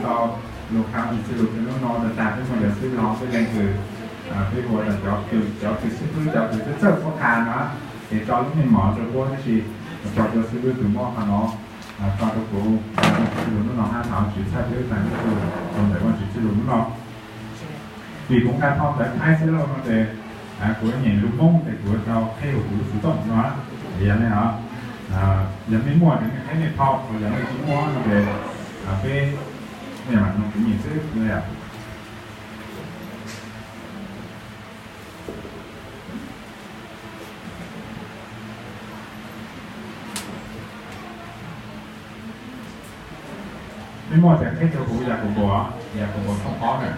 Tau lus qha Vajtswv txoj lus rau hnub no tas tas peb muaj cov xib hwb hlob xwb leej twg, peb hu tas cov kws, cov kws xib hwb, cov kws txawj txawj qhuab qha no, ces tso lub meej mom rau puab tab sis tso rau xib hwb kws muab qhov no tso rau kuv, txoj lus hnub no hab thov Vajtswv txhawb peb tag nub rau ntawm Vajtswv txoj lus hnub no. Vim kuv nqa phau ntawv Thaib xwb lauj no ces kuv nyeem lus Hmoob ces kuv tau qheb hauv kuv lub xov tooj no. Yog li os, yog mej muaj ces mej qheb mej phau, yog mej tsis muaj no ces peb mej mam mloog kuv nyeem xwb. Mej muaj ces qheb rau kuv Yakaunpaus, Yakaunpaus tshooj ob na.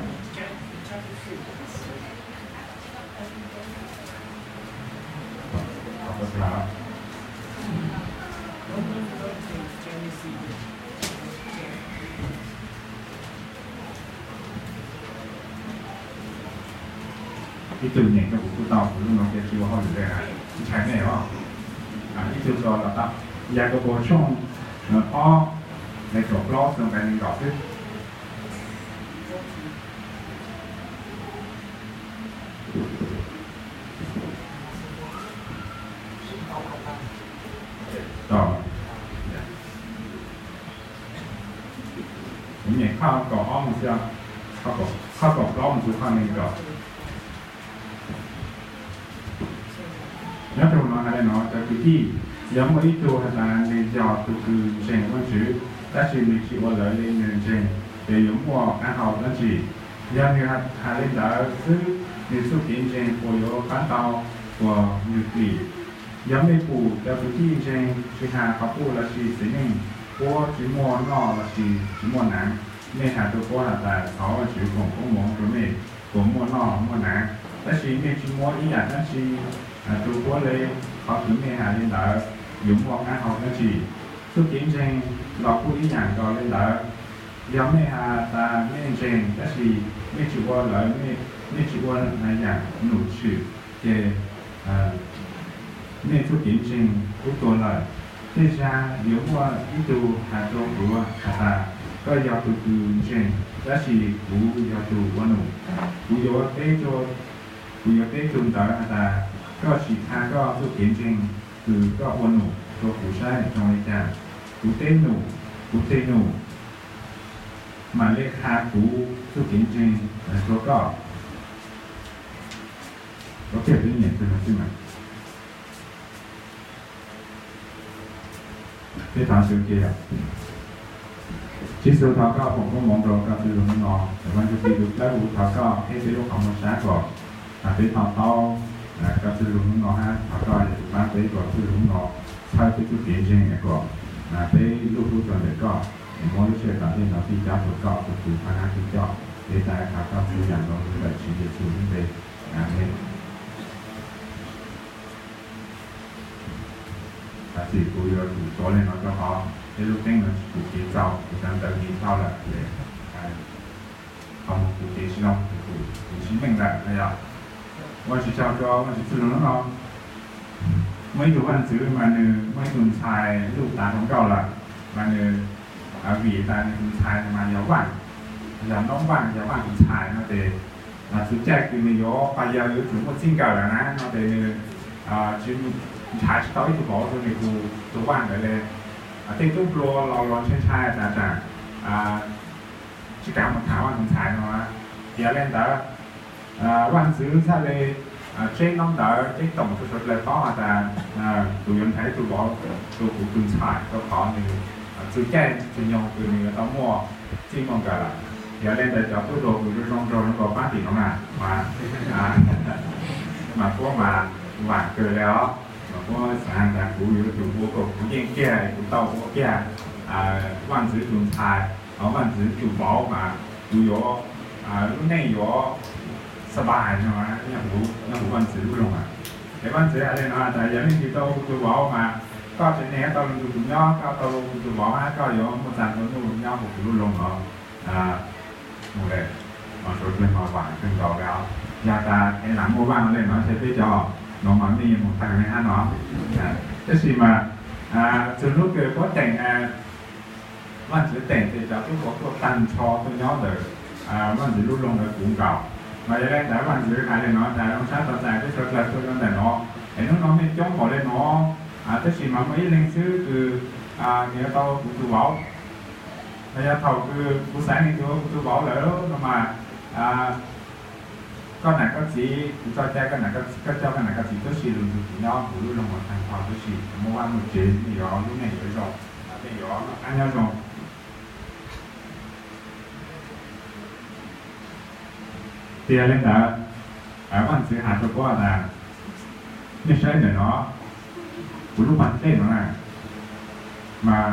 Ib tug nyeem rau kuv kuj tau, kuv lub no ces tsis ua hauj lwm li, ntshai mej os. Ib tug tso los tau. Yakaunpaus tshooj ob, nqe kaum plaub txog nqe nees nkaum xwb. Kuv nyeem qhov kaum ob mus xwb, qhov kaum plaub mus xwb qhov nees nkaum. Nyob rau no has li no, cov kwv tij, yog muaj ib tug has tas nws yog tus kws ntseeg Vajtswv, tab sis nws tsis ua lawv li nws ntseeg, ces yuav muaj qab hau dab tsi? Yog nws hais li ntawd xwb, nws txuj kev ntseeg puas yuav pab tau puas nws plig? Yog mej pum cov kwv tij ntseeg tsis has qhov puj lossis txiv neej, puab tsis muaj noj lossis tsis muaj hnav, mej has rau puab has tas thov Vajtswv foom koob moov rau mej puas muaj noj muaj hnav, tab sis mej tsis muab ib yam dab tsi rau puab li, qhov kws mej has li ntawd yuav muaj qab hau dab tsi? Txuj kev ntseeg los kuj ib yam nkaus li ntawd. Yog mej has tas mej ntseeg tab sis mej tsis ua lawv, mej tsis ua yam num tshwm, ces mej txuj kev ntseeg kuj tuag lawm. Tej zag yuav muaj ib tug has rau kuv has tas, koj yog tus kws ntseeg, tab sis kuv yog tus ua num. Kuv yuav teb, kuv yuav teb tus ntawd has tas, koj sim tha koj txuj kev ntseeg kws koj ua num rau kuv saib zoo li cas. Kuv teb num, kuv teb num, mam li qha kuv txuj kev ntseeg rau koj. Peb thov Tswv kiag. Tswv Yexus, thov koj foom koob moov rau koj txwj lug hnub no. Vaj Ntsuj Plig tus dawb huv, thov koj qhib peb lub qhov muag sab kom peb to taub koj txwj lug hnub no hab thov koj Yexus pab peb kom txwj lug hnub no txhawb peb txuj kev ntseeg kom peb lub hlub rau ntawm koj, es muab lub sij hawm tom ntej no fij cob rau koj tus Tswv thab hab tus coj. Peb tas thov koj txhua yam los ntawm Tswv Yexus lub npe, Amees. Tam sim kuv yuav tsum tuav li no rau qhov peb lub teeb no tsis pum kev txaus, kuv cov ntawv mis dhau lawm, qhov muag kuv kev tsis zoo, kuv tsis meej lawm no yog. Ua tsis tsaug rau Vajtswv txwj lug hnub no. Muaj ib tug vaj ntxwv mas nws muaj ib tug ntxhais luj tav zoo nkauj lawm, mas nws vim tas nws tus ntxhais mas yog vaj, yog noob vaj, yog vaj tus ntxhais no ces txhua caij kws nws yuav pab yawg yuav tsum muaj txij nkawm lawm na no ces nws tsis, nrhav tsis tau ib tug vauv rau nws tus, tus vaj ntawd li. Tej tub hluas los los ntshai ntshai tas tas tsis kav mus tham vaj tus ntxhais no. Yog li ntawd, vaj ntxwv txhaj li tseb noob ntawv tseb toom rau sawv dlawg paub has tas kuv yuav nrhav ib tug vauv rau kuv tus ntxhais rau qhov nws txhua caij txhua nyoog kws nws yuav tau muaj txij muaj nkawm lawm. Yog li ntawd cov tub hluas kws zoo zoo nraug zoo nkaus pab tim no na mas, mas puab mas vam kawg li os, mas puab xav has tas kuv yuav tsum ua kom kuv yeej kiag kuv tau ua kiag vaj ntxwv tus ntxhais, vaj ntxwv tus vauv mas kuv yuav, lub neej yuav xa pais no, nyob huv vaj ntxwv lub loog mas. Es vaj ntxwv has li no tas yog leej twg tau kuv tus vauv mas koj tsev neeg tau lug nrug kuv nyob, koj tau kuv tus vauv hab koj yuav muaj txag nrho nuj nyob huv kuv lub loog no. Mus le, no suav dlawg mas vam kawg nkaus li os. Yog tas es lam muaj vaj no le no ntshe peb cov no mas mej yuav mus taag le hab no. Tab sis mas txug lub kws puab teem Vaj ntxwv teem ces cov tub rog tuaj tag nrho tuaj nyob ntawm Vaj ntxwv lub loog ntawd puv nkaus. Mas yog li ntawd Vaj ntxwv hais li no tas, Zoo sab tos txais peb sawv dlawg tuaj nyob ntawm no, es hnub no mej coob npaum li no, tab sis mas muaj ib leeg xwb kws nws yuav tau kuv tus vauv. Mas yog thaum kws kuv xaiv nws ua kuv tus vauv lawm no mas koj nam koj txiv, kuv tso cai koj nam koj txiv, koj coj koj nam koj txiv tuaj ua si lug ntxug kuv nyob kuv lub loog uas tag nrho tuaj ua si, muaj vaj muaj tsev, mej yuav lub neej yuav zoo, mej yuav noj qab nyob zoo. Tias li ntawd, Vaj ntxwv has rua puab tas, mej saib ntawm no, kuv lub pas dej no na, mas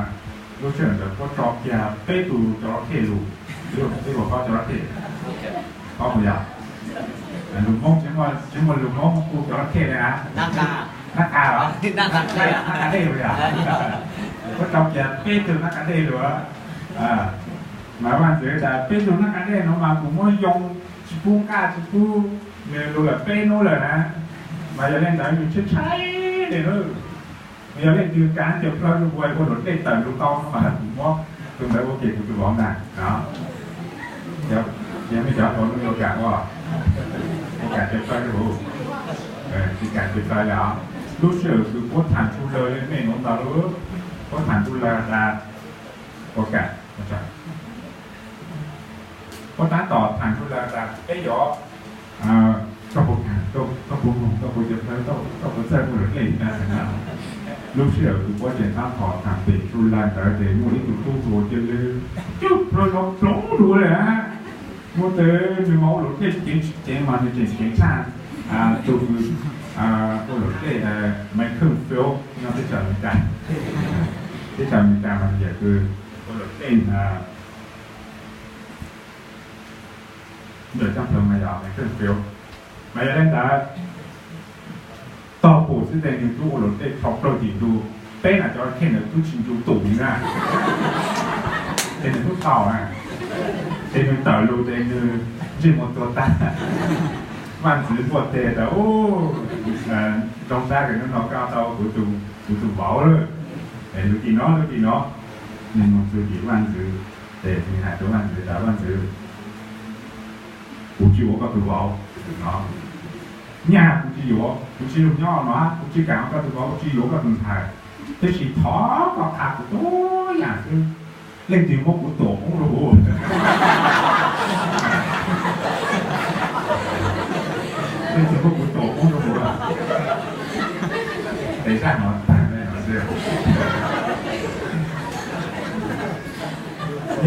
lub sij hawm ntawd puab tso kiag peb tug cov lov khej lug, peb puas paub cov lov khej? Paub puas yog? Lug Moob tsis muaj lug Moob hu cov lov khej li na. Nab qa los? Nab qa dej puas yog? Puab tso kiag peb tug nab qa dej lug. Mas Vaj ntxwv tas peb tug nab qa dej no mas kuv muab yoo tsis pub nqaj tsis pub nws lug lawm peb hnub lawm na. Mas yog li ntawd yus tshaib tshaib li lawm. Yog leej twg kam cawm plawv rua kuv ua luam dej tawm lug tau no mas kuv muab tus ntawd ua ke kuv tus vauv ntag. Yog mej cov tau nuj yuav kam ua, kam cawm plawv rua kuv, tsis kam cawm plawv li os. Lub sij hawm kws puab tham tshua lawg li mej nuav ntau lub, puab tham tshua lawg tas puab kam, puab tab tom tham tshua lawg tas peb yuav, koj puas kam, koj puas moog, koj puas cawm plawv, koj puas txawj ua luam dej. Lub sij hawm kws puab tseem tab tom tham pem tshua lawg ntawd ces muaj ib tug tub hluas cia li cug plawv zov ploov lug li na. Muab tej nws mas ua luam dej ceev tsis ceev mas nws tseem ceev tshaj tus kws ua luam dej Michael Phelps nyob teb chaws Amelikas. Teb chaws Amelikas mas yog kws ua luam dej ntawm coj plawv mas yog Michael Phelps. Mas yog li ntawd, tog pum xwb tes nws tub ua luam dej rho plaws tim ntu, peb nam cov khej ntawd tub tsis ncu tum li na. Ces nws tub tau na, ces nws tawm lug ces nws ntsej muag tuag tag. Vaj ntxwv npuaj teg tas, Zoo sab kws hnub no koj tau kuv tus vauv lawm. Es lug tim no, lug tim no, nws moog txug tim vaj ntxwv, ces nws hais rua vaj ntxwv tas, vaj ntxwv, kuv tsis yuav koj tus vauv no. Nyaj kuv tsis yuav, kuv tsis lug nyob no, kuv tsis kam koj tus vauv, kuv tsis yuav koj tus ntxhais. Tab sis thov koj qha kuv tub yam xwb, leej twg muab kuv tuam poob rua huv? Leej twg muab kuv tuam poob rua huv? Tes zaj no tag no xwb.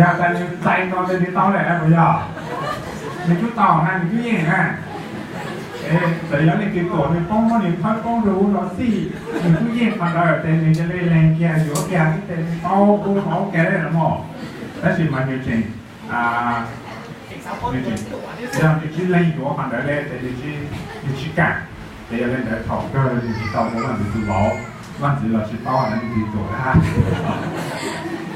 Yog tas nws txais no tes nws tau lawm puas yog? Nws tub tau na, nws tub yeej na. Txawm yog leej twg tuam nws poob, muab nws thawb poob rua huv los xij, nws tub yeej qhov ntawd tes nws cia li leeg kiag yuav kiag xwb tes nws tau ua hauv kev los mog. Tab sis mas nws tseem, nws tseem, yog nws tsis leeg yuav qhov ntawd li tes nws tsis kam. Ces yog li ntawd thaum kawg nws tsis tau ua vaj ntxwv tus vauv, vaj ntxwv los tsis paub hais leej twg tuam dab,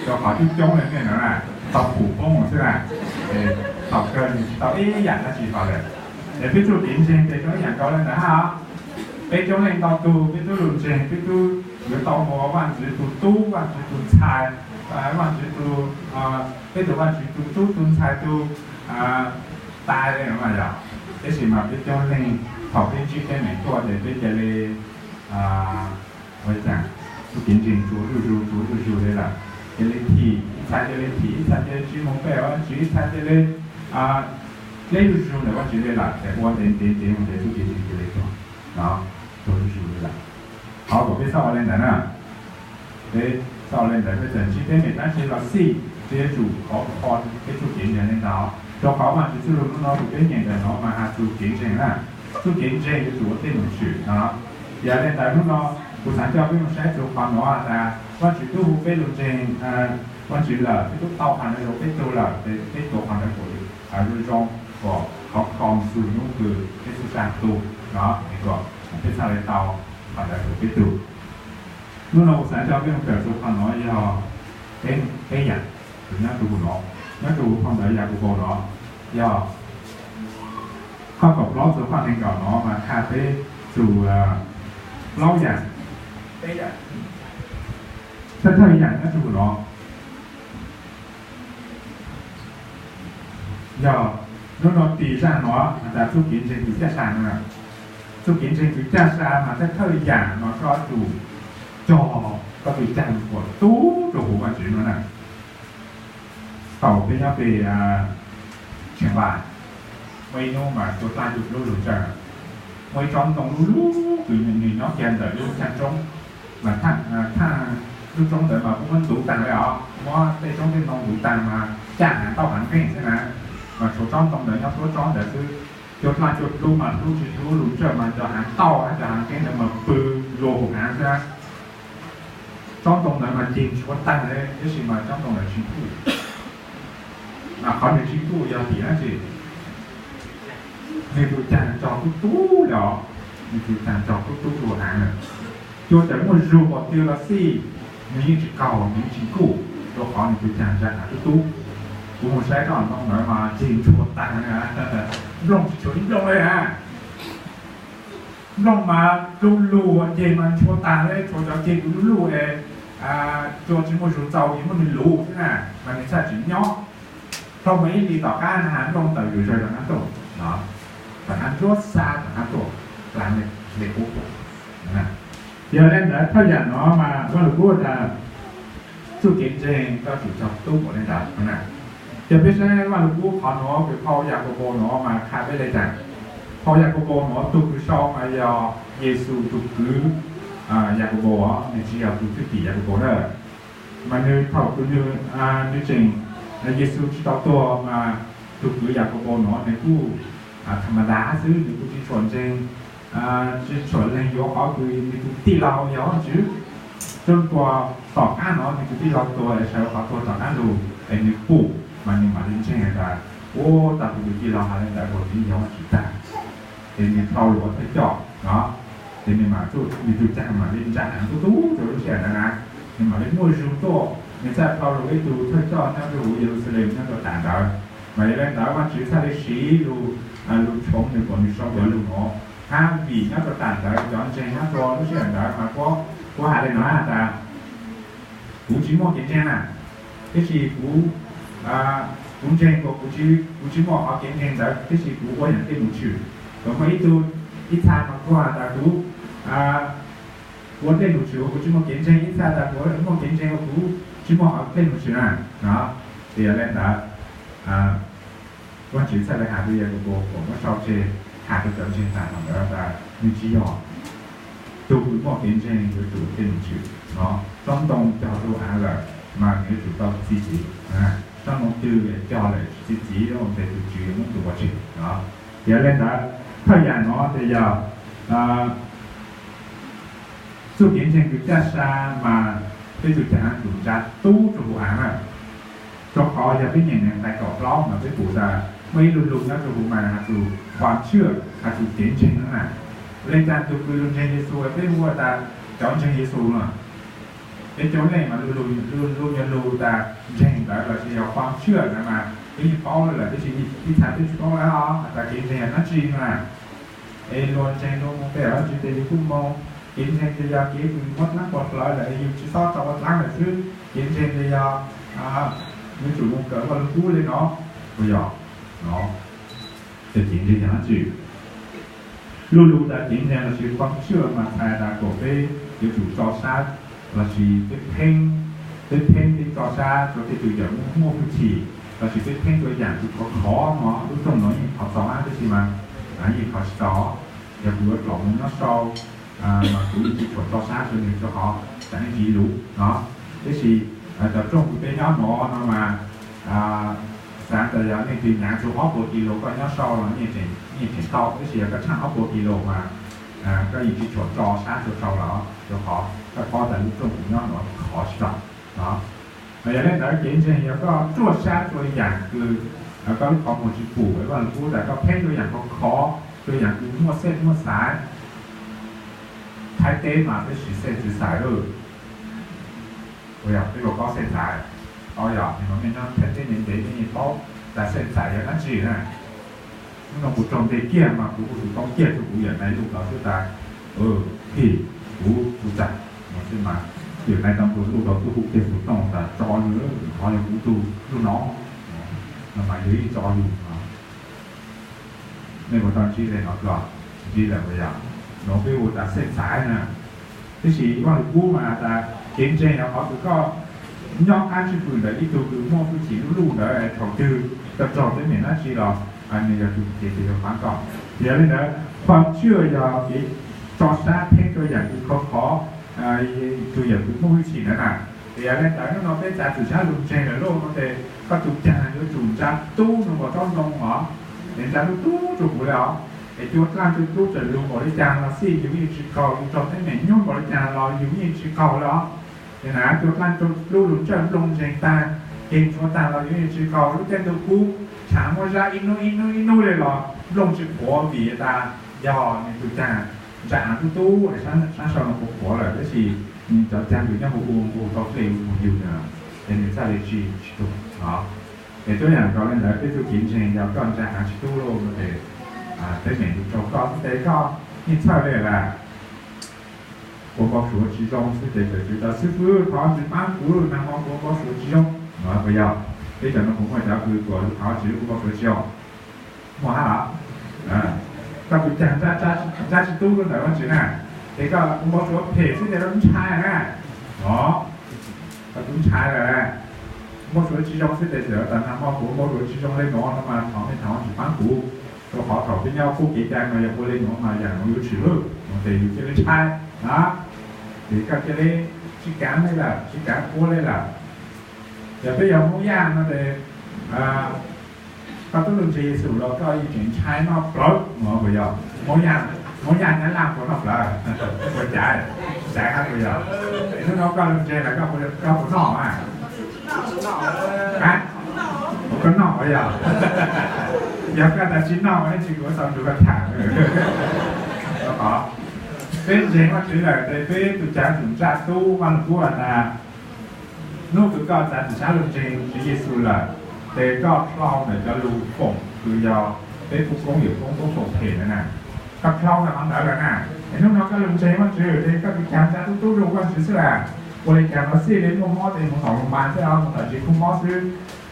rau qhov coob coob li mej no na, tau pum poob xwb na. Thaum kawg nws tsis tau ib yam dab tsi hlo lawm. Es peb txuj kev ntseeg tes zoo ib yam nkaus li ntawd hab. Peb coob leej ntau tug, peb tub lug ntseeg, peb tub yuav tau ua vaj ntxwv tus tub, vaj ntxwv tus ntxhais, vaj ntxwv tus, peb tus vaj ntxwv tus tub tus ntxhais tus tais li no mas yog. Tab sis mas peb coob leej thaum peb ntsib teeb meem tuaj ces peb cia li, ua cas, txuj kev ntseeg tsuav zuj zus tsuav zuj zus li lawm, cia li thim, ib txhia cia li thim, ib txhia cia li tsis moog pe Vajtswv, ib txhia cia li dleb zuj zus ntawm Vajtswv li lawm, ces ua ntev ntev ntev mus ces txuj kev ntseeg cia li tuag, tuag zuj zus li lawm. Qhov kom peb txhob ua li ntawd na. Peb txhob ua li ntawd, peb txawm ntsib teeb meem dab tsi los xij, peb yuav tsum khov kho peb txuj kev ntseeg li ntawd, rau qhov Vajtswv txuj lug hnub no rau peb nyeem ntawm no mas has txug kev ntseeg na. Txuj kev ntseeg yuav tsum ua tej nom tswm no. Yog li ntawd hnub no kuv xav coj peb mus saib txug qhov no tas Vajtswv tub hu peb lug ntseeg Vajtswv lawm, peb tub tau qhov ntawd rau peb tug lawm, ces peb tuav qhov ntawd kom zoo zoo, kom khov kho mus txug hnub kws peb txhaj tu no, es kom peb txhaj li tau qhov ntawd rau peb tug. Hnub no kuv xav coj peb mus kawm txug qhov no yog peb yam, nyob rau huv no, nyob rau huv phau ntawv Yakaunpaus no, yog qhov kaum plaub txug qhov neeg nkaum no mas qha peb txug plaub yam, peb yam, thawj thawj yam nyob rau huv no. Yog hnub no tis zaj no has tas txuj kev ntseeg kws caj sa no, txuj kev ntseeg kws caj sa mas tej thawj yam no koj yuav tsum cog koj tus cag kom tub rua huv Vaajtswv no na. Thaum peb nyob peg Tsheej Vaj, muaj ib hnub mas cuaj dlaab cuaj dlub lug ntsawj, muaj ib tsob ntoo lub lub kws nwg nyob kiag ntawm lub caag roob, mas thaaj lub roob ntawd mas kuj muab ntuv taag le os, muab tej roob tej ntoo ntuv taag mas caj haav tauj haav nqeeg xwb na. Mas tshuav tsob ntoo ntawd nyob suav tsob ntawd xwb. Cuaj dlaab cuaj dlub mas dlub tsi dlub lug ntsawj mas cov haav tauj hab cov haav nqeeg ntawd mas pw lug huv haav xwb. Tsob ntoo ntawd mas ceg ntshuav taag le, tab sis mas tsob ntoo ntawd tsi kuj. Mas qhov nwg tsi kuj yog tim dlaab tsi? Nwg tus cag cog tub tub le os, nwg tus cag cog tub tub rua haav lawm. Cua txawm muaj zug npaum twg los xij, nwg yeej tsi qaug, nwg yeej tsi kuj, rua qhov nwg tus cag ntsa haav tub tub. Kuv moog saib tsob ntoo ntawd mas ceg ntshuav taag, nplooj tsi tshuav ib nplooj le na. Nplooj mas du lug, ceg mas ntshuav taag le, tshuav cov ceg du lug es cua tsi muaj zug txaus es muab nwg luv xwb na, mas nwg txhaj tsi nyob. Dhau moog ib hlis tom qab na has nplooj tawm zug zawg tom qab tuaj, tom qab ntsuab xab tom qab tuaj, dlaag le qub tuaj. Yog le ntawd thawj yam no mas Vaaj Lug Kub tas txuj kev ntseeg koj yuav tsum cog tub npaum le ntawd na. Yog peb saib Vaaj Lug Kub qhov nuav kws phau Yakaunpaus nuav mas qha peb le caag? Phau Yakaunpaus nuav tug kws sau mas yog Yexus tug kwv Yakaunpaus, nwg tsi yog tug thwj tim Yakaunpaus na. Mas nwg thaum kws nwg, nwg tseem, Yexus tsi tau tuag mas tug kwv Yakaunpaus nuav nwg kuj tha ma da xwb, nwg kuj tsi tshua ntseeg, tsi tshua lees yuav qhov kws nwg tug tij laug yog Vaajtswv. Tsuas tom qab no nwg tug tij laug tuag es sawv qhov tuag tom qab lug es nwg pum, mas nwg mam le ntseeg has tas, ua, tau kuv tug tij laug has le ntawd kuv tug tij laug yog Vaajtswv tag. Ces nwg dhau lug ua thawj coj no, ces nwg mam, nwg tug cag mam le ntsa haav tub tub rua lub sij hawm ntawd na. Nwg mam le muaj zug tuaj, nwg txhaj dhau lug ua ib tug thawj coj nyob rua huv Yeluxalees nyob rua tam ntawd. Mas yog le ntawd Vaajtswv txhaj le siv lug, lug tshoov nwg kom nwg sau cov lug nuav. Hab vim nyob rua tam ntawd cov ntseeg nyob rua lub sij hawm ntawd mas puab, puab has le nuav has tas, kuv tsi muaj kev ntseeg na, tab sis kuv, kuv ntseeg kuas kuv tsi muaj qhov kev ntseeg ntawd, tab sis kuv ua yaam dlej mus tshwm. Kuas muaj ib tug, ib txha mas kuv has tas kuv ua dlej mus tshwm, kuv tsi muaj kev ntseeg, ib txha tas kuv muaj kev ntseeg, kuv tsi muaj qhov dlej mus tshwm na. No, ces yog le ntawd, Vaajtswv txhaj le has rua Yakaunpaus kom muab sau tseg, has rua cov ntseeg tas thaum ntawd tas nwg tsi yog. Tug kws muaj kev ntseeg yuav tsum dlej mus tshwm no. Tsob ntoo cog rua haav lawm mas nwg yuav tsum tau txi txiv. Tsob ntoo twg cog lawm txi txiv, tes tug tswv yuav muab tug ua tseg no. Yog le ntawd thawj yam no tes yog txuj kev ntseeg kws caj sa mas peb tug cag tsum ntsa tub rua huv haav na. Rua qhov yog peb nyeem Mathais kaum plaub mas peb pum tas muaj ib lu lug nyob rua huv mas has txug khua tshwj, has txug kev ntseeg na. Le caag tug kws lug ntseeg Yexus peb hu tas cov ntseeg Yexus no. Peb cov leej mas lu, lu nyuag lug tas ntseeg ntawd lossis yog khua tshwj ntawd mas peb yeej paub lawm, tab sis ib txha peb tsi paub lawm os has tas kev ntseeg yog dlaab tsi na. Es luag ntseeg luag moog pe hawm Vajtswv tes yug kuj moog. Kev ntseeg tes yog kev kws muab dlaab pua hlawv lawm es yug tsi xob tau ua dlaab lawm xwb. Kev ntseeg tes yog yuav tsum moog kawm Vaaj Lug Kub le no. Puas yog? No, ces kev ntseeg yog dlaab tsi? Lu lug tas kev ntseeg lossis khua tshwj mas txhais tas kom peb yuav tsum tso sab lossis peb pheej, peb pheej peb tso sab rua tej tug yaam muaj hwj chim, lossis peb pheej rua yaam kws khov khov no. Lub rooj no yeej khov txaus hab tab sis mas yeej khov tsi tau. Yog kuv yuav dlaum moog nyob sau mas kuv yeej tsi tshua tso sab rua nwg rua qhov tsam yeej tsi lug no. Tab sis cov rooj kws peb nyob no no mas xaav tas yog leej twg nyaav txug ob puas kis lus koj nyob sau los yeej tseem tau, tab sis yog koj tshaaj ob puas kis lus mas koj yeej tsi tshua tso sab rua sau lawm, rua qhov koj paub tas lub rooj kws nyob no khov tsi tau no. Mas yog le ntawd kev ntseeg yog koj ruaj sab rua yaam kws koj lub qhov muag tsi pum, Vaaj Lug Kub tas koj pheej rua yaam khov khov, rua yaam kws muaj xej muaj xaiv. Thaib teb mas peb siv xej siv xaiv lawm. Ua yog peb luag paub xej xaiv, o yog nwg mas mej nyob Thaib teb ntev ntev mej yeej paub tas xej xaiv yog dlaab tsi na. Nub nua kuv raug ntes kiag mas kuv kuj tug toob kiag rua kuv yawm nais luj tod xwb tas, him, kuv tug tag no xwb mas yawm nais tau luj tau tub kuv kiag tug tooj tas tso nwg, qhov yog kuv tug luj no. no mas yog ib tso yus no. Nej puas tau ntsib li no ko? Ntsib lawm puas yog? No peb hu tas xej xaiv na. Tab sis Vaj Lug Kub mas tas kev ntseeg yog qhov kws koj nyob qab ntswj pwm ntawm ib tug kws muaj hwj chim luj luj ntawd thaum twg koj raug teeb meem dab tsi los nws yog tus kev tes yog pab koj. Yog li ntawd, qhov tswj yog kev tso sab theeb rau yam kws khov khov, rau yam kws muaj hwj chim ntawd na. Yog li ntawd hnub no peb txav txim sab lug ntseeg lawm lauj no ces koj tus caag yuav tsum ntsa tub zoo nkaus tsob ntoo os, es ntsa tub tub rua huv le os. Es cua dlaaj cua dlub txawm lug npaum li caag los xij yus yeej tsis qaug, yus raug teeb meem nyuaj npaum li caag los yus yeej tsis qaug le os. Ces na cua dlaaj cua dlub lug ntsawj nplooj ntseeg taag, kev ntshua taag los yus yeej tsis qaug. Lub caij ntuj kub tshaav muab zab ib nub ib nub ib nub le los nplooj tsis qhuav vim tas yog nws tus caag ntsa av tub tub, sab sau no qhuav qhuav lawm tab sis nws cov caag kws nyob huv u nqug tau dlej ua moog yug na, ces nws txhaj le tsi tsi tug no. Es tuab yaam nkaus le ntawd peb txuj kev ntseeg yog koj ntsa av tsi tub lauj no ces teeb meem yug raug koj xwb tes koj yeej txhawj le lawm. Ua npau suav tsis zoo xwb tes txawm tswv tas xib fwb thov Vajtswv paab kuv, nag hmo kuv ua npau suav tsis zoo no puas yog? Peb cov no puas muaj cov kws kuas thov Vajtswv ua npau suav tsis zoo? Muaj hab los? Koj tus caag ntsa tsi tub lub ntawm Vajtswv na, ces koj ua npau suav phem xwb tes koj tub ntshai na. Os, koj tub ntshai lawm. Npau suav tsis zoo xwb tes txawm tas nag hmo kuv ua npau suav tsis zoo le nuav no mas thov nej thov Vajtswv paab kuv, rau qhov thaum peb nyob qub kev cai mas yog ua le nuav mas yaam nuav yuav tshwm lwm no ces yus cia li ntshai na. Ces koj cia li tsis kaav le lawm, tsis kaav ua le lawm. Yog peb yog Hmoob Yaj no ces koj tub lug ntseeg Yexus los koj yeej tseem ntshai noj plawv no puas yog? Hmoob Yaj, Hmoob Yaj Nyab Laj puas noj plawv? Puas caiv? Caiv hab puas yog? Hnub no koj lug ntseeg lawm koj puas noj a? Koj noj puas yog? Yog koj tas tsis noj ib tsis kuv tau nrug koj tham. Peb ntseeg Vajtswv lawm tes peb tus cav tsum ntsa tub Vaj Lug Kub has tas, hnub kws koj txav txim sab lug ntseeg Tswv Yexus lawm, tes koj dlhau ntawm cov lug foom kws yog peb kuj koob yawm koob koob foom phem ntawd na. Koj dlhau ntawm qhov ntawd lawm na. Es hnub no koj lug ntseeg Vajtswv tes koj tus cav ntsa tub tub rua Vajtswv xwb lawm. Ua le caag los xij le muaj mob tes moog tom lug npas xwb os, moog tom tsev khu mob xwb.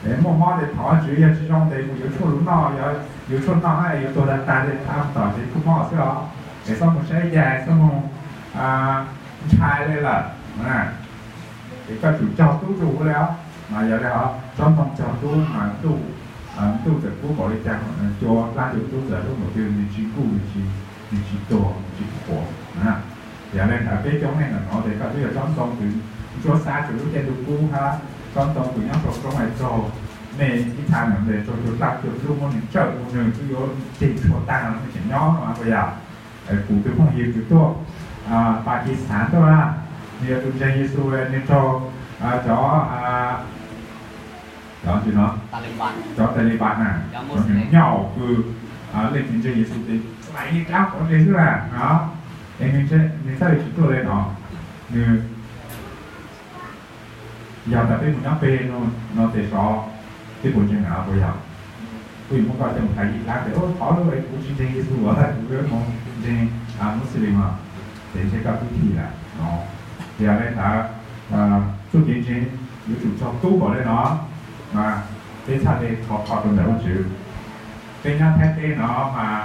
Es muaj mob tes thov Vajtswv, yog tsis zoo tes mus yuav tshuaj lug noj, yuav tshuaj noj hab yuav tuag tag tag tes thov moog tom tsev khu mob xwb os. Es xob moog saib yaig, xob moog ntshai le lawm. Es koj tsum cog tub rua huv le os. Mas yog le hov tsob ntoo cog tub mas ntuj txawm kub npaum le caag, cua dlaab cua dlub txawm lub npaum twg nws tsis nkuj, nws tsis tuag, nws tsis qhuav. Yog le ntawd peb coob leej ntawm no tes koj twb yog tsob ntoo kws ntsuab xab rua lub caij ntuj kub hab tsob ntoo kws nyob sau roob hais txog nej ib txha ntawd tes rua cua dlaab cua dlub muab nws ntsawj ua nws twb yuav ceg tshuaj taag los nej tseem nyob no puas yog? Kuv tus phooj ywg kws tuaj Pakistan tuaj na, nws yog tus ntseeg Yexus, nws raug cov, cov, cov Taliban na, cov nyaum kws leej twg ntseeg Yexus tes hlais yeej dlaab quav ntseg xwb na. Es nws txhaj le tsis tuaj le no, nws yog tas peb mus nyob peg no tes sov peb puas ntseeg na puas yog? Kuv yuav muab koj coj mus hlais yeej dlaab tes thov lub es kuv tsis ntseeg Yexus, kuv yuav mus ntseeg Muslim os, ces ntshe koj twb thim lawm no. Yog le ntawd txuj kev ntseeg yuav tsum txog tub npaum le no, peb txhaj le thov qhov rau ntawm Vajtswv. Peb nyob Thaib teb no mas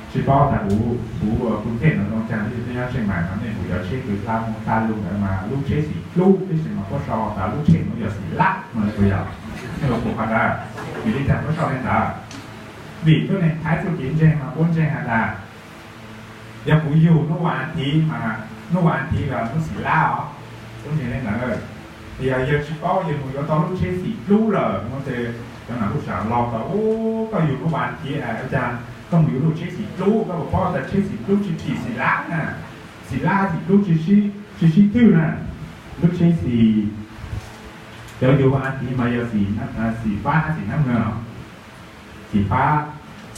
tsis paub tas kuv, kuv, kuv ntej no zoo caag, tab sis peb nyob Tsheej Maim no nej mus cov tsheb kws dlha moog dlha lug ntawd mas lub tsheb xim dlub, tab sis mas puab sau tas lub tsheb nuav yog xim lab no puas yog? Nej puas pum qhov ntawd? Vim le caag puab sau le ntawd? Vim tuab neeg Thaib txuj kev ntseeg mas puab ntseeg has tas yog kuv yug nub vas thiv mas nub vas thiv los nub xim lab os. Puab ntseeg le ntawd. Yog yawg tsis paub yawg mus yuav tau lub tsheb xim dlub lawm no ces cov nam lub sam laug tas, koj yug nub vas thiv cas koj mus yuav lub tsheb xim dlub, koj puas paub tas tsheb xim dlub tsis phim xim lab na, xim lab xim dlub tsis sib twg na. Lub tsheb xim, cov yug vas thiv mas yog xim fab hab xim nab nwg, xim fab,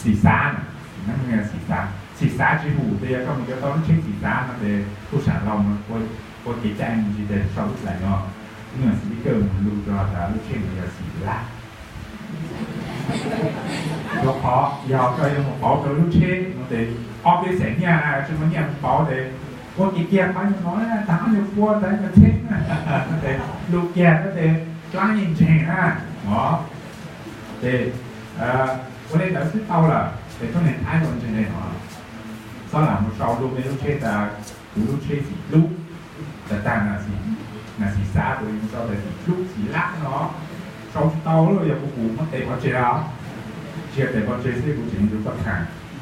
xim xav, xim nab nwg xim xav, xim xav tsis hum tes yog koj mus yuav tau lub tsheb xim xav no tes lub sam laug ua kev cai mus ntsis tes sau lub sam laug no, nwg xim kawg mus lug rua tas lub tsheb no yog xim lab. Rua qhov yog koj yuav mus pauv rau lub tsheb no tes ob peb xees nyiaj tsis muaj nyiaj mus pauv tes ua kiag kiag qhov nyuag no tas ob nyuag pua tas nyuag txheeb tes lug kiag tes dlaab yeej ntseeg na os. Ces ua li ntawd xwb tau lawm ces tuab neeg Thaib ua ntseeg li no, txhob lam mus sau rau mej lub tsheb tas kuv lub tsheb xim dlub, tas tag nas xim xav kuv mus sau tas xim dlub xim lab no, sau tsis tau lawm, yog kuv kuv muab tes pov tseg os, tsis yog tes pov tseg xwb kuv tseem yuav koj tham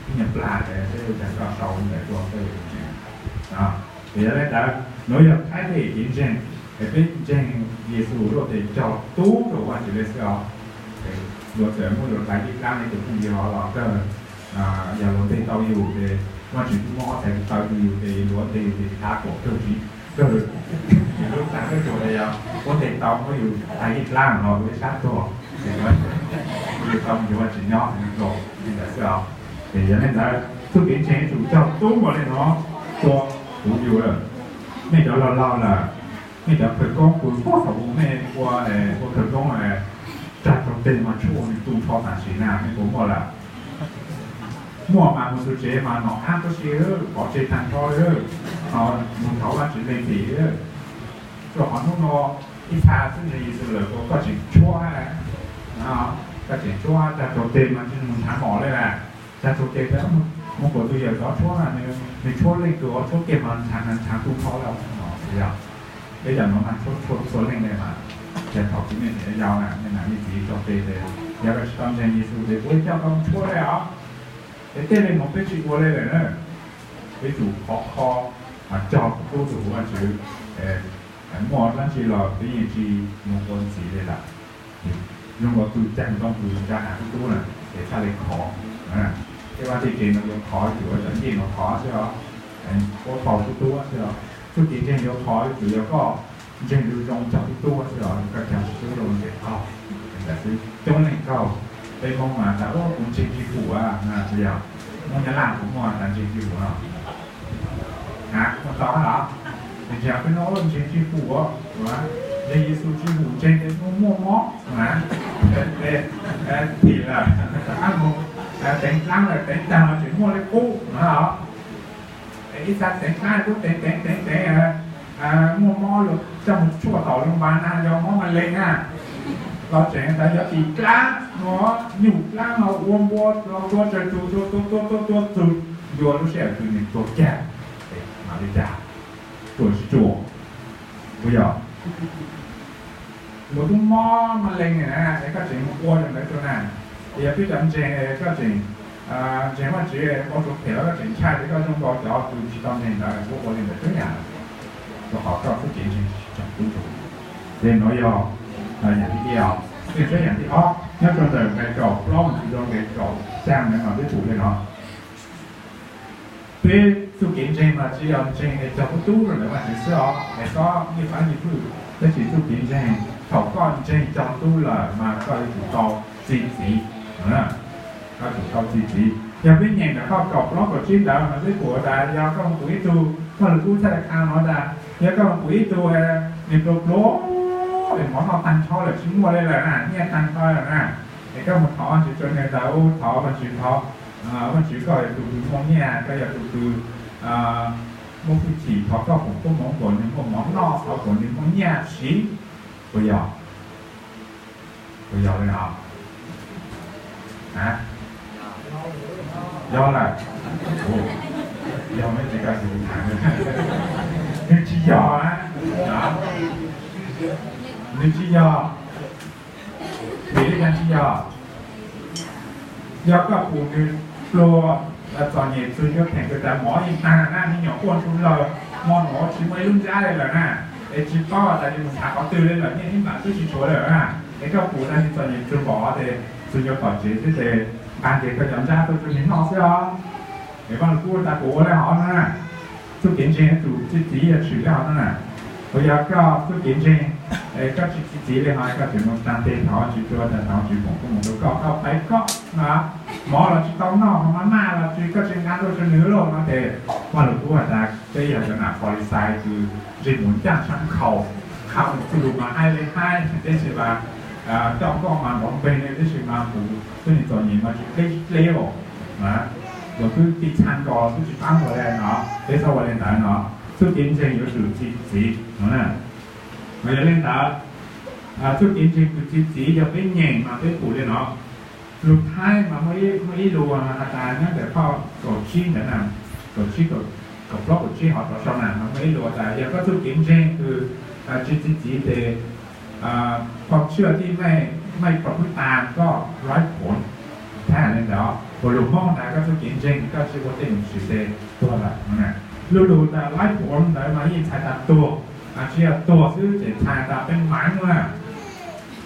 ib nyuag plag tes seb ua cas koj sau li ntawd tuaj koj yuav tus tseem. Ces yog li ntawd nuav yog Thaib tej kev ntseeg, es peb ntseeg Yexus luaj tes cog tub rau Vajtswv li xwb os. Luag txawm muab luag hlais ib dlaab li tus phooj ywg hov los kawg, yog luag nteg tau yus ces Vajtswv kuj muab ob txhais taw rau yus ces luag nteg yus ces thav kom kawg tsis kawg, yus lub txaj kawg tuag li yog muab nteg tau muab yus hlais ib dlaab los ua ib sab tuag, ces yus tau yus Vajtswv nyob li ntawd xwb os. Ces yog li ntawd txuj kev ntseeg yuav tsum cog tub npaum li no rua kuv yus lawm. Mej cov laug laug lawm, mej cov khawv koob, kuv pom thaum ub mej ua, ua khawv koob, tsag rau teg mas tshuaj nws tu nrho tam sim na, mej puas muaj lawm? Muaj mas mus txug tsev mas nom qab tuab si, pov tseg tag nrho li, mus thov Vajtswv leej tim. Rua qhov hnub no ib txha xwb ntseeg Yexus lawm koj tseem tshuab, koj tseem tshuab, tsag rau teg mas tsis mus nrhav mom li lawm. Tsag rau teg tas mus kom tus yawm tod tshuab na, nws tshuab leej twg tshuab kiag mas nrhav nrhav tu nrho li os. Peb yam no mas tshuab txhua leej li mas. Ces thaum txiv neej tseem yau na, nej nam nej txiv tso tes tes, yog koj tsis tau ntseeg Yexus ces kuv coj koj mus tshuab li os. Ces tej li no peb tsis ua li lawm na. Peb tsum khov kho cog tub rau huv Vajtswv, muaj dlaab tsi los peb yeej tsis mus ua ntxiv li lawm. Zoo nkaus tug caag ntoo tug ntsaj has tub tub na, ces txhaj li khov. Tej vaj tej tsev no yuav khov, yuav cov ncej no khov xwb os, ua tau tub tub xwb os. Txuj kev ntseeg yuav khov yuav tsum yog koj ntseeg lug zoo cog tub tub xwb os, koj cog tub zoo ces qaug. Ntawd xwb coob leej kaug, peb Moob mas tas ua kuv ntseeg Tswv Pum, yog Moob Nyab Laj kuv muaj tas ntseeg Tswv Pum no. Muaj tau los? Ntseeg peb no ntseeg Tswv Pum, ntseeg Yexus Tswv Pum, ntseeg tes muaj mob na, tim lawm, ab mus teev dlaab lawm, teev taag los tseem muaj li qub no. Ib txha teev dlaab lub teev teev teev teev, muaj mob los coj mus tshuaj tom loo npas na, yog mob ma lees na, los tseem tas yog tim dlaab no, nyuj dlaab no ua npua los tua tsawg tug, tua tua tua tua tua txug ncua lub sij hawm twg nws tuag kiag, mam li cas, ruam tsis ruam, puas yog? Luag tub mob ma lees na, es koj tseem mus ua li ntawd rua na. Yog peb cov ntseeg koj tseem ntseeg Vajtswv, ua rua phem los koj tseem ntshai tias koj zoo nkaus cov kws tsis tau ntseeg ntawd, ua ua li ntawd tub yam, rua qhov koj txuj kev ntseeg tsis tseem tub rua. Ces nuav yog yam thib ib os. Tej saib yam thib ob nyob rua ntawm nqe kaum plaub mus txug rua nqe kaum xyaa ntawd mas peb pum li no. Peb txuj kev ntseeg mas tsis yog ntseeg es cog tub tub rau ntawm Vajtswv xwb os, es xob ywj qab ywj fwj, tab sis txuj kev ntseeg thaum koj ntseeg cog tub lawm mas koj yuav tsum tau txi txiv. Koj tsum tau txi txiv. Yog peb nyeem ntawm qhov kaum plaub kaum tsib ntawd mas peb pum tas yog koj mus pum ib tug, koj lug kub txhaj qha no tas yog koj mus pum ib tug nws pluag pluag es mov noj tag nrho lawm tsis muaj li lawm na, nyiaj tag nrho lawm na, es koj mus thov Vajtswv rua nws tas ub, thov Vajtswv, thov Vajtswv koj yog tus kws muaj nyiaj, koj yog tus kws muaj hwj chim, thov koj foom koob moov kom nws muaj mov noj, thov kom nws muaj nyiaj siv, puas yog? Puas yog li no? Yog lawm. Yog, mej tsis kawm tus tham, nws tsis yog na. Nws tsis yog. Vim li cas tsis yog? Yog koj pum nws pluag, txom nyem txug yuav theem kws tas mov yeej tag na, me nyuam quaj ntsug lawg, hmo nuav tsis muaj ib lub ntsab li lawm na, es tsis paub tas yuav mus nrhav qhov twg li lawm, nyiaj ib npam tub tsis tshuav lawm na, es koj pum tas nws txom nyem txug npaum tes txug yuav tom tsev xwb tes nqa nqes koj cov ntsab tuaj rua nws noj xwb os. Es Vaj Lug Kub tas kuv ua li hov no na. Txuj kev ntseeg yuav tsum txi txiv, yuav tshwm li hov no na. Kuv yog koj txuj kev ntseeg, koj tsis txi txiv li hov, koj tseem mus tsaa teg thov Vajtswv dua tas thov Vajtswv foom koob moov rua koj, koj pais koj na. Mov los tsis tau noj, maj maj los tsis, koj tsis nqa tuaj rua nws lauj no ces Vaj Lug Kub has tas peb yog cov nam Falixais kws ntsej muag ncaaj tshaav khaus, qha mus txuj lug mas haib li haib, tab sis mas coj nkoj mas nrov npeg li, tab sis mas kuv tub nws txom nyem mas tsis dleb dleb os. Luag twb pib txhaj nkaus twb tsis paab nkaus li no, peb txhob ua li ntawd no. Txuj kev ntseeg yuav tsum txi txiv no na. Mas yog li ntawd, Txuj kev ntseeg kws txi txiv yog peb nyeem mas peb pum li no. Lug Thaib mas muaj ib lus has tas nyob ntawm phau kaum tsib ntawd na, kaum tsib, kaum plaub kaum tsib hov rov sau na mas muaj ib lus tas yog koj txuj kev ntseeg kws tsis txi txiv ces ความเชื่อที่ไม่ไม่ประพฤติตามก็ไร้ผล Thaib li ntawd, ua lus Moob tas koj txuj kev ntseeg koj tsis ua tej num tshwm ces tuag lawm. Lub lus tas ไร้ผล ntawd mas yeej txhais tas tuag, tsis yog tuag xwb ces txhais tas peb mav na.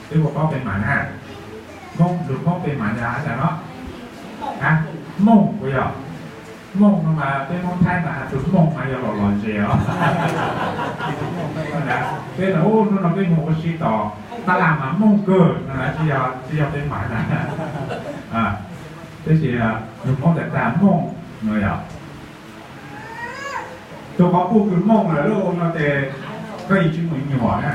Peb ua paub peb mav na. Moob, lus Moob peb mav yog has tas no, mooj puas yog? Mooj no mas peb Moob Thaib mas has txug mooj mas yog los los zes os. Peb tas ub hnub no peb moog ua si tos tab laj mas mooj kawg no, tsis yog peb mav na. Tab sis lus Moob tas tas mooj no yog tus qhov puj kws mooj lawm lauj no ces koj yeej tsis muaj nyuam na.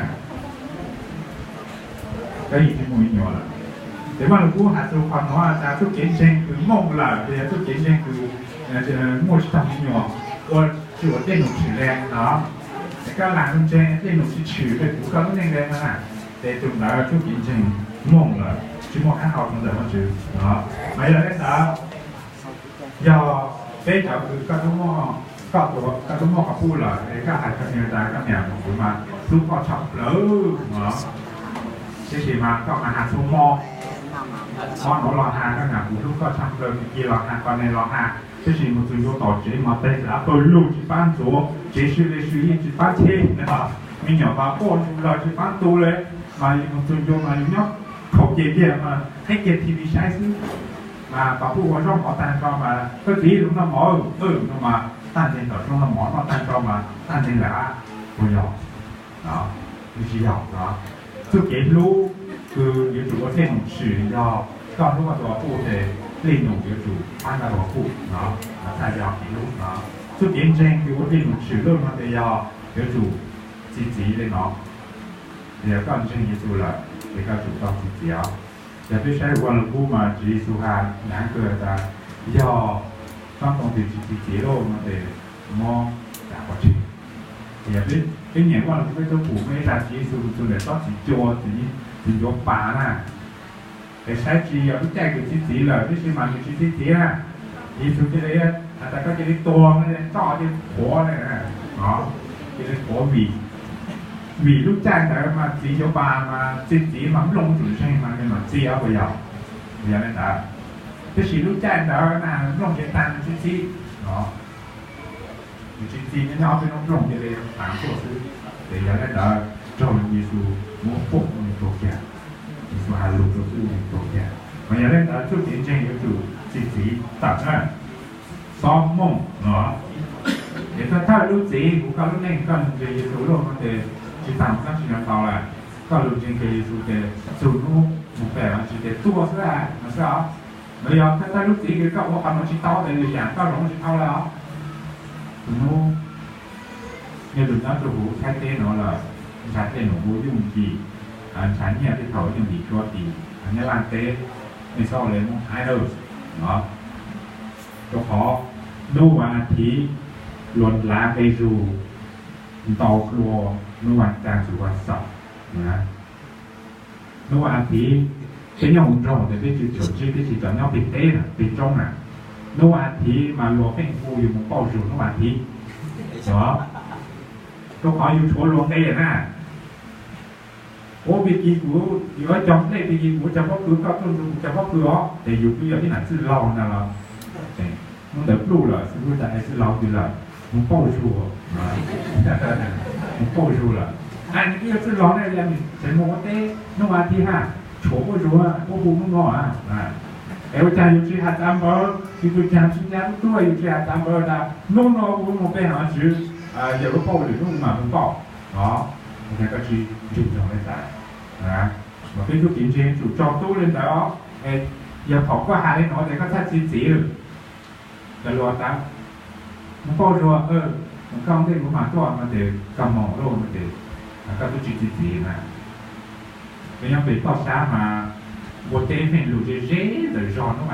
Koj yeej tsis muaj nyuam lawm. Ces Vaj Lug Kub has txug qhov nuav tas txuj kev ntseeg kws mooj lawm los yog txuj kev ntseeg kws muaj tsis taug me nyuam, ua tsis ua tej num tshwm le no. Ces koj lam lug ntseeg tej num tsis tshwm le kuv koj lub neej le no na, ces tus ntawd txuj kev ntseeg mooj lawm, tsis muaj qab hau rau ntawm Vajtswv no. Mas yog le ntawd, yog peb cov kws koj tub muaj, koj tub muaj qhov puj lawm es koj hais rau nws tas koj niam mus kuv mas hlub koj tshaj plaws no, tiam sis mas koj mas has txhua hmo, hmo nuav los has koj niam kuv hlub koj tshaj plaws, kis los has, qhov no los has, tiam sis mus txug ntua tom tsev mas tes lav pawg lug tsis pab ntxuav, tsev sw le sw yeej tsis pab cheb, me nyuam mas quaj ntsug lawm tsis pab tu le, mas yus mus txug ntua mas yus nyob khaum kiag kiag mas qheb kiag T V saib xwb. Mas pab puj ua zaub mov tag nrho mas koj txiv lug noj mov no mas tag nteeg tom zaub noj mov noj tag nrho mas tag nteeg lawm, puas yog? Tsis yog. Txuj kev hlub kws yuav tsum ua dlej num tshwm yog koj hlub koj tus pab puj ces dlej num yuav tsum pab koj tus pab puj no, txhais yog kev hlub no. Txuj kev ntseeg kws ua dlej num tshwm lawm no ces yog yuav tsum txi txiv le no. Yog koj ntseeg Yexus lawm ces koj tsum tau txi txiv os. Yog peb saib Vaj Lug Kub mas Tswv Yexus has naav kawg tas yog tsob ntoo twg tsis txi txiv lawm no ces muab tso pov tseg. Yog peb nyeem Vaj Lug Kub peb tub pum muaj ib zag Tswv Yexus mus txug ntawm tsob txiv cua, txiv ncuav pas na, es saib tsis yog lub caij kws txi txiv lawm tab sis mas nws tsis txi txiv na. Yexus cia li has tas koj cia li tuag, coj cia li qhuav le, cia li qhuav vim, vim lub caij ntawd mas txiv ncuav pas mas txi txiv mas nplooj tsum ntseeg mas nws mam txi os, puas yog? Puas yog le ntawd? Tab sis lub caij ntawd na nplooj tsis tag nws tsis txi os. Nws tsis txi nyob nyob peb lub nplooj cia li tag tuaj xwb. Ces yog le ntawd raug Yexus muab pum ua nws tuag kiag. Yexus has lus rau xwb ua nws tuag kiag. Mas yog le ntawd txuj kev ntseeg yuav tsum txi txiv tawm na, xob mooj no. Ces thawj thawj lub txiv kuv koj lub neej koj ntseeg Yexus lawm no ces tsis tag mus kab tsis nyob tau lawm. Koj lug ntseeg kiag Yexus ces txug hnub mus pem Vajtswv ces tuag xwb no xwb os. Los yog thawj thawj lub txiv kws koj ua qhov nuav tsis tau ces lwm yam koj zoov tsis tau lawm os. Txug hnub nej lug nyob rua huv Thaib teb nuav lawm, ntshav dlej num ua yooj yim, ntshav nyiaj tej thaum yooj yim tsua tim Nyab Laj teb, nej txhob ua le Moob Thaib lawm no. Rau qhov hnub vas as thiv luag ntaus nqe zug ntau dlua hnub vas caag txug vas xaum. Hnub vas as thiv peb nyob huv nroog ces peb tsis tshua ntsib, peb tsis tau nyob peg teb na, peg roob na. Hnub vas as thiv mas luag feej hu yus mus pauj zug hnub vas as thiv, rau qhov yus tshuav luag nqe na. Ua pig kig kuv, yuav cog nplej pig kig kuv cov pob kws, koj tuaj nrug kuv cov pob kws os, ces yus twb yog ib nam txwj laug ntag los. Hnub ntawd pluj lawm xwb, kuv tas es txwj laug twg lawm, mus pauj zug, mus pauj zug lawm. Nws twb yog txwj laug ne, yog nws tseem mus ua teb hnub vas as thiv na, tshuav pauj zug, pauj hu hnub no. Es ua cas yus tsis has txav npawv, yus tus caag tsis nyab tub tuaj yus tsis has txav npawv tas hnub no kuv mus pe hauv Vajtswv, yog lub pauj lwm hnub mam mus pauj os. Ua cas koj tsis ntseeg nrog le ntawd? Mas peb txuj kev ntseeg yuav tsum tsaug tub le ntawd os. Yog thaum koj has le nuav ces koj txhaj txi txiv lawm. Cov luag tas mus pauj zug, mus kauj ntej kuv mam tuaj no ces koj moog lawm no ces koj twb tsis txi txiv na. Peb nyob pem toj sab mas ua teb feej lug ze ze ntawm zog hnub